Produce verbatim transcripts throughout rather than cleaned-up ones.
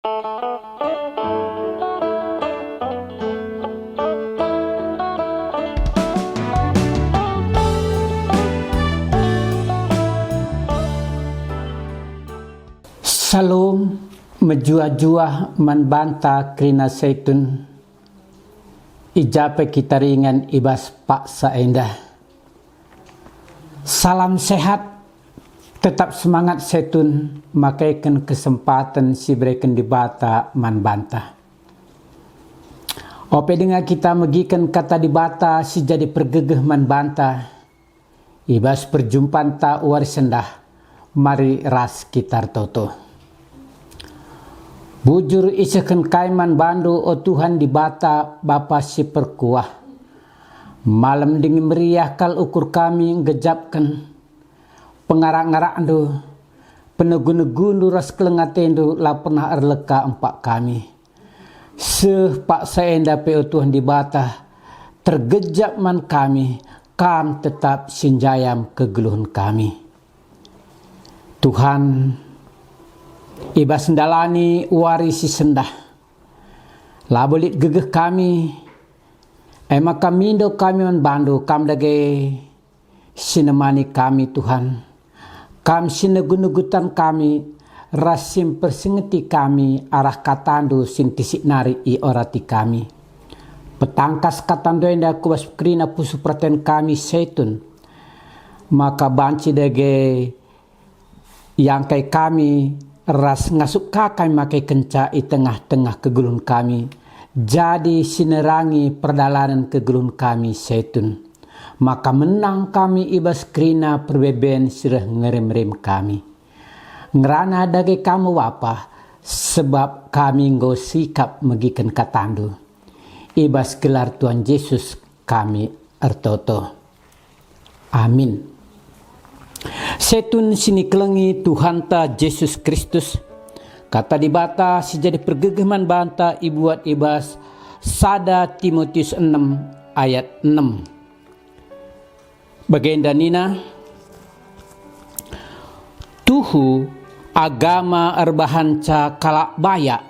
Salom, mejuah-juah man banta kerina Saitun, i ja pe kita ringan i bas paksa enda. Salam sehat, tetap semangat Saitun, makaiken kesempaten si ibereken Dibata man banta. Ope denga kita megiken Kata Dibata si jadi pergegeh man banta, i bas perjumpanta wari sendah, mari ras kita ertoto. Bujur isehken kai man bandu, o Tuhan Dibata, Bapa si perkuah. Malem ndai meriah kal ukur kami nggejapken pengarak-ngarakndu, penegu-negundu ras keleng atendu la pernah erleka empak kami. Seh paksa enda pe, o Tuhan Dibata, tergejap man kami, Kam tetap si njayam kegeluhen kami. Tuhan, i bas ndalani wari si sendah, labo lit gegeh kami, e maka mindo kami man bandu, Kam dage si nemani kami, Tuhan. Kam si negu-negutan kami, ras si mpersingeti kami arah katandu si ntisik nari i orati kami. Petangkas katandu enda ku bas kerina pusuh peraten kami Saitun, maka banci dage iangkai kami ras ngasup ka kami makaikenca i tengah-tengah kegeluhen kami, jadi si nerangi perdalanen kegeluhen kami Saitun. Maka menang kami i bas kerina perbeben si reh ngerem-rem kami. Ngerana dage Kam Bapa, sebab kami enggo sikap megiken katandu. I bas gelar Tuhan Jesus kami ertoto. Amin. Saitun si nikelengi Tuhanta Jesus Kristus, Kata Dibata si jadi pergegeh man banta ibuat i bas sada Timotius enem ayat enem. Bagenda nina, "Tuhu agama erbahanca kalak bayak,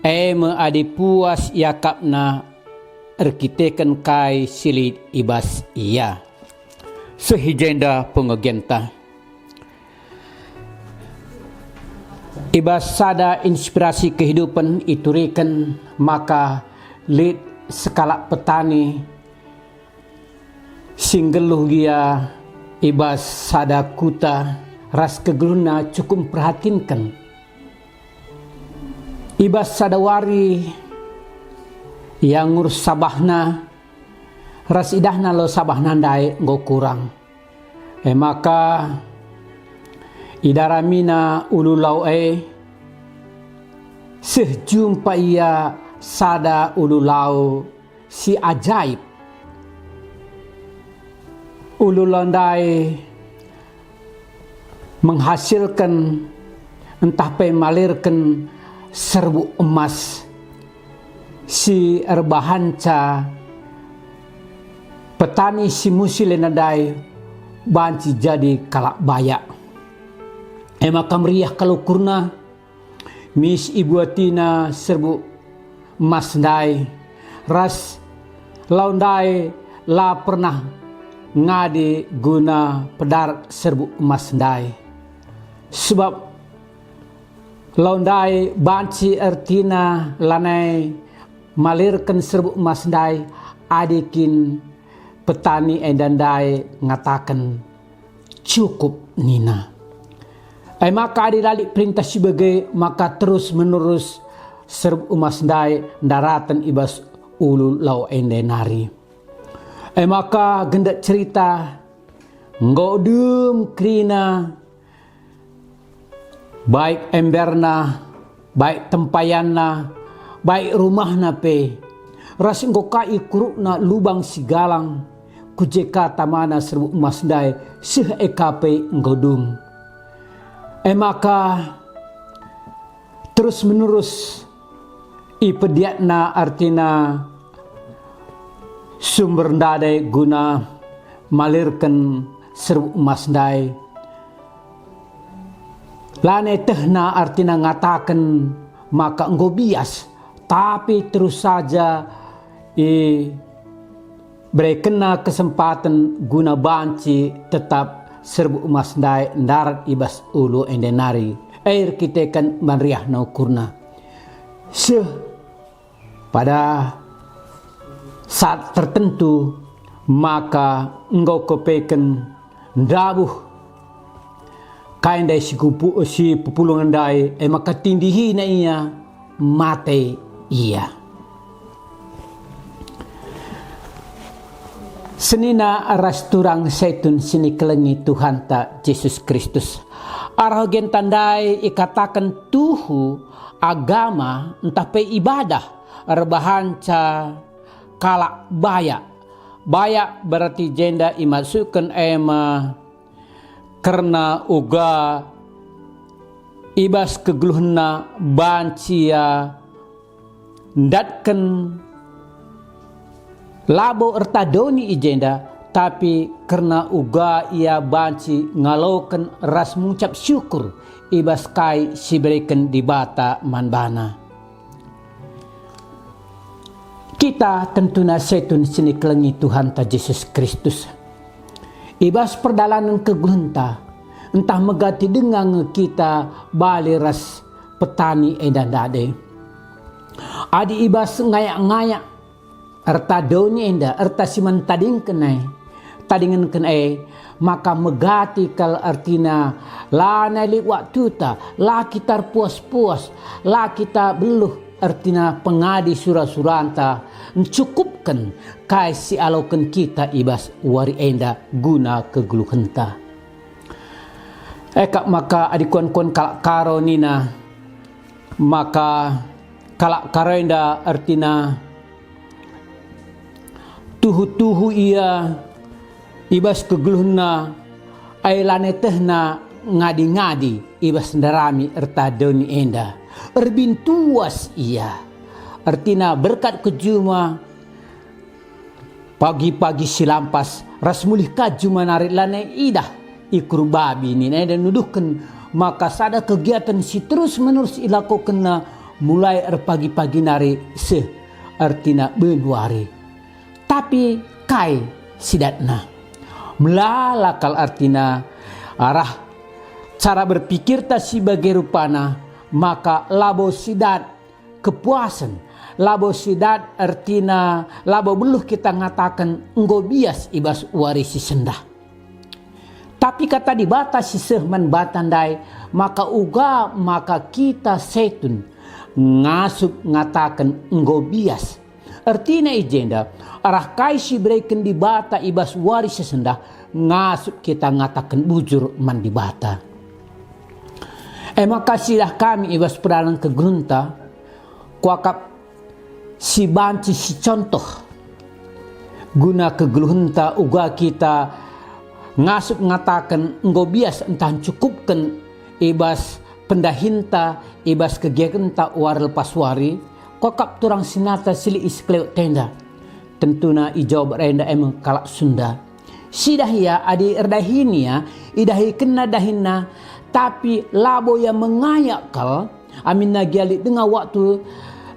e me adi puas iakapna erkiteken kai si lit i bas ia." Seh i jenda pengogenta. I bas sada inspirasi kehidupan ituriken maka lit sekalak petani si nggeluh gia i bas sada kuta ras kegeluhna cukup mperhatinken. I bas sada wari ia ngurus sabahna ras idahna lau sabahna ndai enggo kurang. E maka idaramina ulu lau e, seh jumpa ia sada ulu lau si ajaib. Ulu lau ndai menghasilken ntah pe malirken serbuk emas si erbahanca petani si musil e ndai banci jadi kalak bayak. E maka meriah kal ukurna, mis ibuatina serbuk emas ndai, ras lau ndai la pernah ngadi guna pedar serbuk emas ndai. Sebab lau ndai banci ertina lanai malirken serbuk emas ndai adi kin petani enda ndai ngataken, "Cukup," nina. E maka adi la lit perintah si bage, maka terus menerus serbuk emas ndai ndaraten i bas ulu lau enda nari. E maka gendet cerita, enggo dem kerina baik emberna, baik tempayanna, baik rumahna pe, ras enggo ka ikurukna lubang si galang, ku je ka tamana serbuk emas ndai seh e ka pe enggo dung. E maka terus menerus ipediatna, ertina sumber ndai guna malirken serbuk emas ndai. Lanai tehna ertina ngataken maka enggo bias, tapi terus saja iberekenna kesempaten guna banci tetap serbuk emas ndai ndarat i bas ulu enda nari, e erkiteken man riahna ukurna. Seh pada saat tertentu, maka enggo kepeken ndabuh kai ndai si kupu-, si pepulungen ndai, e maka tindihina ia, mate ia. Senina ras turang Saitun si nikelengi Tuhanta Jesus Kristus. Arah genta ndai ikataken tuhu agama ntah pe ibadah erbahanca kalak bayak. Bayak berarti jenda imaksudken e me kerna uga i bas kegeluhenna banci ia ndatken labo erta doni i jenda, tapi kerna uga ia banci ngaloken ras ngucap syukur i bas kai si ibereken Dibata man bana. Kita tentuna Saitun si nikelengi Tuhanta Jesus Kristus. I bas perdalanen kegeluhenta, ntah megati denga nge kita bali ras petani enda ndai. Adi i bas ngayak-ngayak erta doni enda, erta si man tadingken e, tadingenken e, maka megati kal ertina lanai lit waktuta, la kita erpuas-puas, la kita beluh ertina pengadi sura-suranta, ncukupken kai si ialoken kita i bas wari enda guna kegeluhenta. E kap maka adi kuan-kuan kalak Karo nina, maka kalak Karo enda ertina tuhu-tuhu ia i bas kegeluhenna, ai lanai tehna ngadi-ngadi i bas ndarami erta doni enda. Erbintuas ia, ertina berkat ku juma, pagi-pagi si lampas ras mulih ka juma nari lanai idah ikur babi nina enda nuduhken maka sada kegiatan si terus-menerus ilakokenna mulai erpagi-pagi nari seh ertina ben wari. Tapi kai sidatna? Melala kal ertina arah cara berpikirta si bage rupana, maka labo sidat kepuasen, labo sidat ertina labo beluh kita ngataken enggo bias i bas wari si sendah. Tapi kata Dibata si seh man banta ndai maka uga maka kita Saitun ngasup ngataken enggo bias. Ertina i jenda, arah kai si ibereken Dibata i bas wari si sendah, ngasup kita ngataken bujur man Dibata. E maka sidah kami i bas perdalanen kegeluhenta, kuakap si banci si contoh guna kegeluhenta uga kita ngasup ngataken enggo bias ntah ncukupken i bas pendahinta, i bas kegiatenta wari lepas wari, kuakap turang si nata si lit i sekelewet enda. Tentuna i Jawa Barat enda e me kalak Sunda. Sidah ia adi erdahin ia, idahikenna dahinna, tapi labo ia mengayak kal, aminna gia lit denga waktu,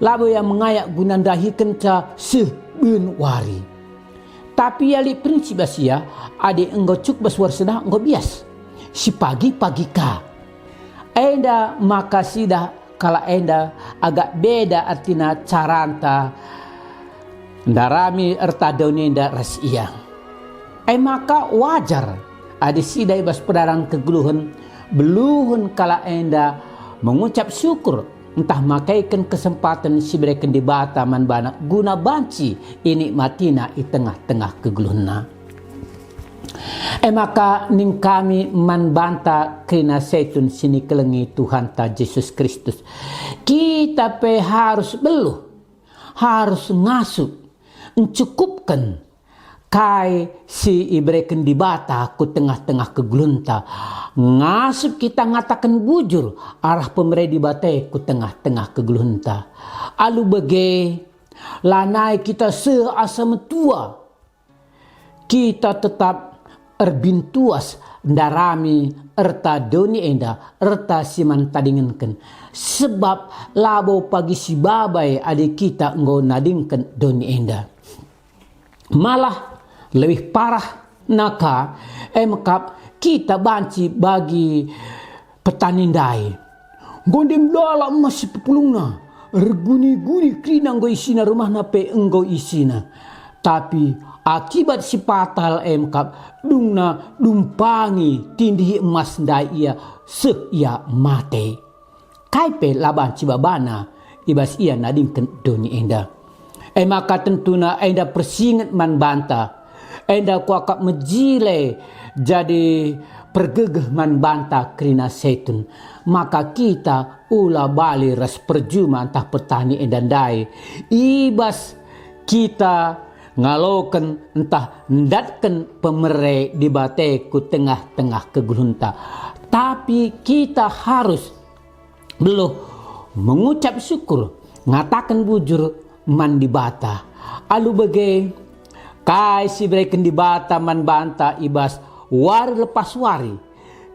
labo ia mengayak guna ndahikenca seh ben wari. Tapi ia lit prinsip bas ia, adi enggo cukup bas wari sendah enggo bias. Si pagi-pagi ka. Enda maka sidah kalak enda agak beda ertina caranta ndarami erta doni enda ras ia. E maka wajar adi sidah i bas perdalanen kegeluhen, beluhen kalak enda mengucap syukur ntah makaiken kesempaten si ibereken Dibata man bana guna banci inikmatina i tengah-tengah kegeluhenna. E maka nina kami man banta kerina Saitun si nikelengi Tuhanta Jesus Kristus, kita pe harus beluh, harus ngasup, ncukupken kai si ibereken Dibata ku tengah-tengah kegeluhenta. Ngasup kita ngataken bujur arah pemere Dibata e ku tengah-tengah kegeluhenta. Alu bage, lanai kita seh asa metua. Kita tetap erbintuas ndarami erta doni enda, erta si man tadingenken. Sebab labo pagi si babai adi kita enggo nadingken doni enda. Malah lebih parah naka, e mekap kita banci bagi petani ndai. Enggo ndai melala emas si pepulungna, erguni-guni kerina enggo isina, rumahna pe enggo isina. Tapi akibat si fatal e mekap dungna dumpangi tindihi emas ndai ia seh ia mate. Kai pe la banci babana i bas ia nadingken doni enda. E maka tentuna enda persinget man banta. Enda kuakap mejile jadi pergegeh man banta kerina Setun. Maka kita ula bali ras perjuma ntah petani enda ndai i bas kita ngaloken ntah ndatken pemere Dibata ku tengah-tengah kegeluhenta. Tapi kita harus beluh mengucap syukur, ngataken bujur man Dibata. Alu bage, kai si ibereken Dibata man banta i bas wari lepas wari,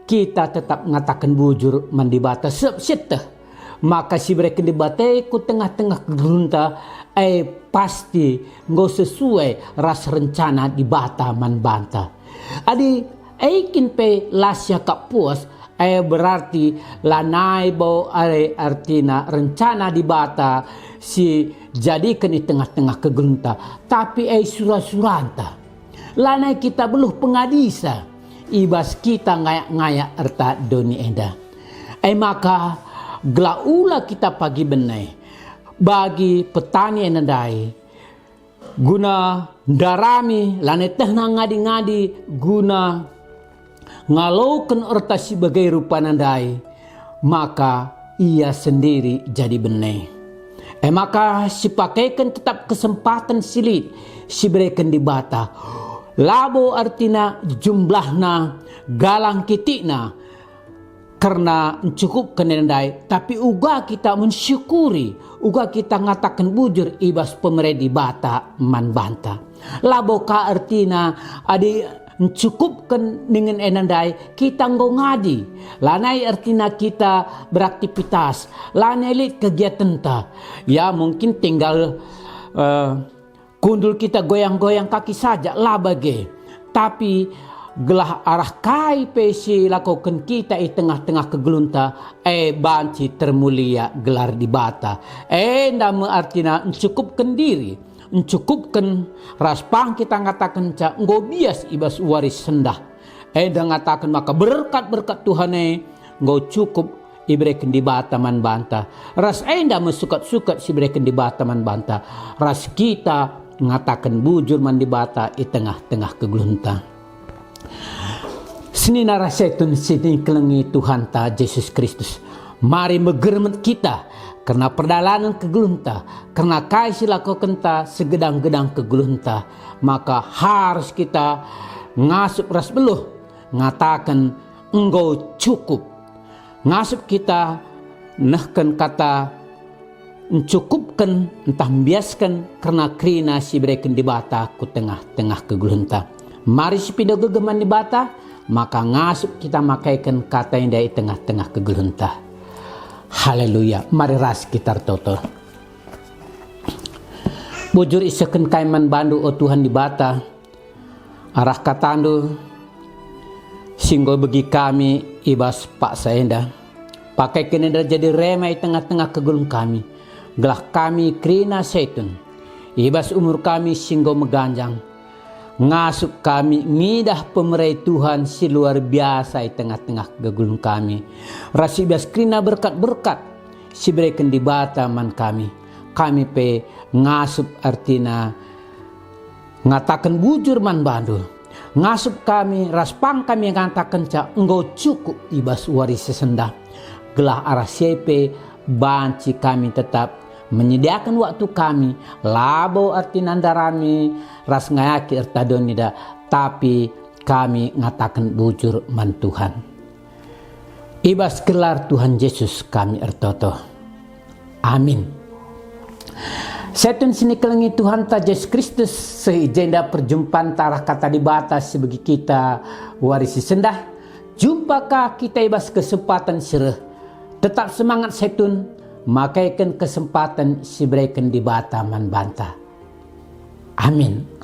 kita tetap ngataken bujur man Dibata seh sieteh. Maka si ibereken Dibata ku tengah-tengah kegeluhenta, e pasti enggo sesuai ras rencana Dibata man banta. Adi e kin pe la siakap puas, e berarti lanai bo are artina rencana Dibata si jadiken i tengah-tengah kegeluhenta, tapi e sura-suranta. Lanai kita beluh pengadisa i bas kita ngayak-ngayak erta doni enda. E maka, gelah ula kita pagi bene bagi petani enda ndai, guna ndarami lanai tehna ngadi-ngadi guna ngaloken erta si bage rupana ndai, maka ia sendiri jadi bene. E maka sipakeken tetap kesempaten si lit si ibereken Dibata. Labo artina jumlahna, galang kitikna, kerna ncukupken enda ndai, tapi uga kita mensyukuri, uga kita ngataken bujur i bas pemere Dibata man banta. Labo ka ertina adi ncukupken dingen enda ndai kita enggo ngadi, lanai ertina kita beraktivitas, lanai lit kegiatenta. Ya, mungkin tinggal, eh, kundul kita goyang-goyang kaki saja, la bage. Tapi gelah arah kai pe si lakoken kita i tengah-tengah kegeluhenta, e banci termulia gelar Dibata. Enda me artina ncukupken diri, ncukupken ras pang kita ngatakenca enggo bias i bas wari sendah. Enda ngataken maka berkat-berkat Tuhan e enggo cukup ibereken Dibata man banta, ras enda me sukat-sukat si ibereken Dibata man banta, ras kita ngataken bujur man Dibata i tengah-tengah kegeluhenta. Senina ras Setun si nikelengi Tuhanta Jesus Kristus, mari megermet kita kerna perdalanen kegeluhenta, kerna kai si lakokenta segedang-gedang kegeluhenta, maka harus kita ngasup ras beluh ngataken enggo cukup. Ngasup kita nehken kata ncukupken ntah mbiasken kerna kerina si ibereken Dibata ku tengah-tengah kegeluhenta. Mari sipindo gegeh man Dibata, maka ngasup kita makeken kata enda i tengah-tengah kegeluhenta. Haleluya. Mari ras kita ertoto. Bujur isehken kami man bandu, o Tuhan Dibata, arah katandu si enggo begi kami i bas paksa enda. Pakeken enda jadi rema i tengah-tengah kegeluhen kami, gelah kami kerina Setun i bas umur kami si enggo meganjang. Ngasup kami ngidah pemere Tuhan si luar biasa i tengah-tengah kegeluhen kami, ras i bas kerina berkat-berkat si ibereken Dibata man kami. Kami pe ngasup, artina ngataken bujur man bandu. Ngasup kami ras pang kami ngatakenca enggo cukup i bas wari si sendah, gelah arah si e pe banci kami tetap menyediaken waktu kami, labo artina ndarami ras ngayaki erta doni enda, tapi kami ngataken bujur man Tuhan. I bas gelar Tuhan Jesus kami ertoto. Amin. Setun si nikelengi Tuhanta Jesus Kristus, seh i jenda perjumpanta arah Kata Dibata si begi kita wari si sendah. Jumpa ka kita i bas kesempaten si reh. Tetap semangat setun, makaiken kesempaten si ibereken Dibata man banta. Amin.